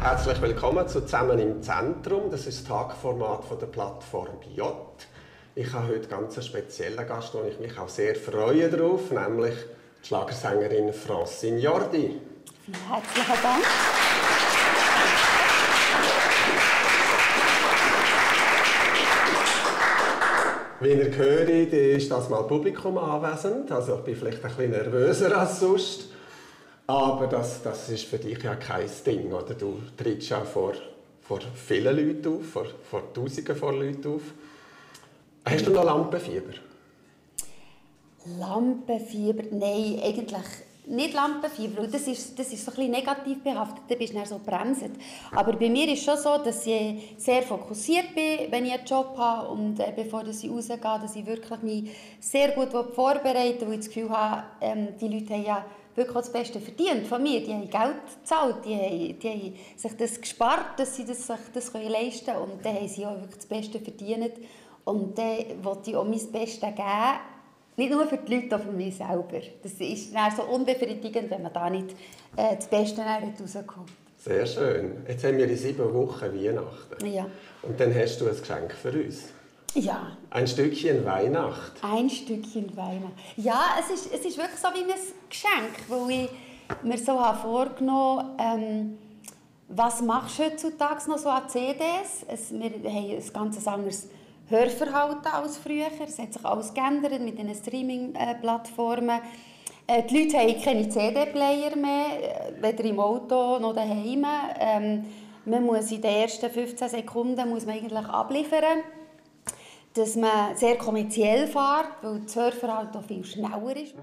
Herzlich willkommen zu «Zusammen im Zentrum». Das ist das Tagformat von der Plattform J. Ich habe heute ganz einen speziellen Gast, wo ich mich auch sehr freue darauf, nämlich die Schlagersängerin Francine Jordi. Vielen herzlichen Dank. Wie ihr hört, ist das mal Publikum anwesend. Also ich bin vielleicht ein bisschen nervöser als sonst. Aber das ist für dich ja kein Ding, oder? Du trittst ja vor vielen Leuten auf, vor Tausenden von Leuten auf. Hast du noch Lampenfieber? Lampenfieber? Nein, eigentlich nicht Lampenfieber. Das ist so ein bisschen negativ behaftet, da bist du dann so bremst. Aber bei mir ist es schon so, dass ich sehr fokussiert bin, wenn ich einen Job habe und bevor ich rausgehe, dass ich wirklich mich sehr gut vorbereite, weil ich das Gefühl habe, die Leute haben ja wirklich das Beste verdient von mir. Die haben Geld gezahlt, die haben sich das gespart, dass sie sich das leisten können. Und dann haben sie auch wirklich das Beste verdient. Und dann wollte ich auch mein Bestes geben. Nicht nur für die Leute, auch für mich selber. Das ist dann so unbefriedigend, wenn man da nicht das Beste rauskommt. Sehr schön. Jetzt haben wir in 7 Wochen Weihnachten. Ja. Und dann hast du ein Geschenk für uns. Ja. Ein Stückchen Weihnacht. Ein Stückchen Weihnacht. Ja, es ist wirklich so wie ein Geschenk, weil ich mir so vorgenommen was machst du heutzutage noch so an CDs? Wir haben ein ganz anderes Hörverhalten als früher. Es hat sich alles geändert mit den Streaming-Plattformen. Die Leute haben keine CD-Player mehr, weder im Auto noch daheim. Man muss in den ersten 15 Sekunden muss man eigentlich abliefern, dass man sehr kommerziell fährt, weil das Hörverhalten auch viel schneller ist.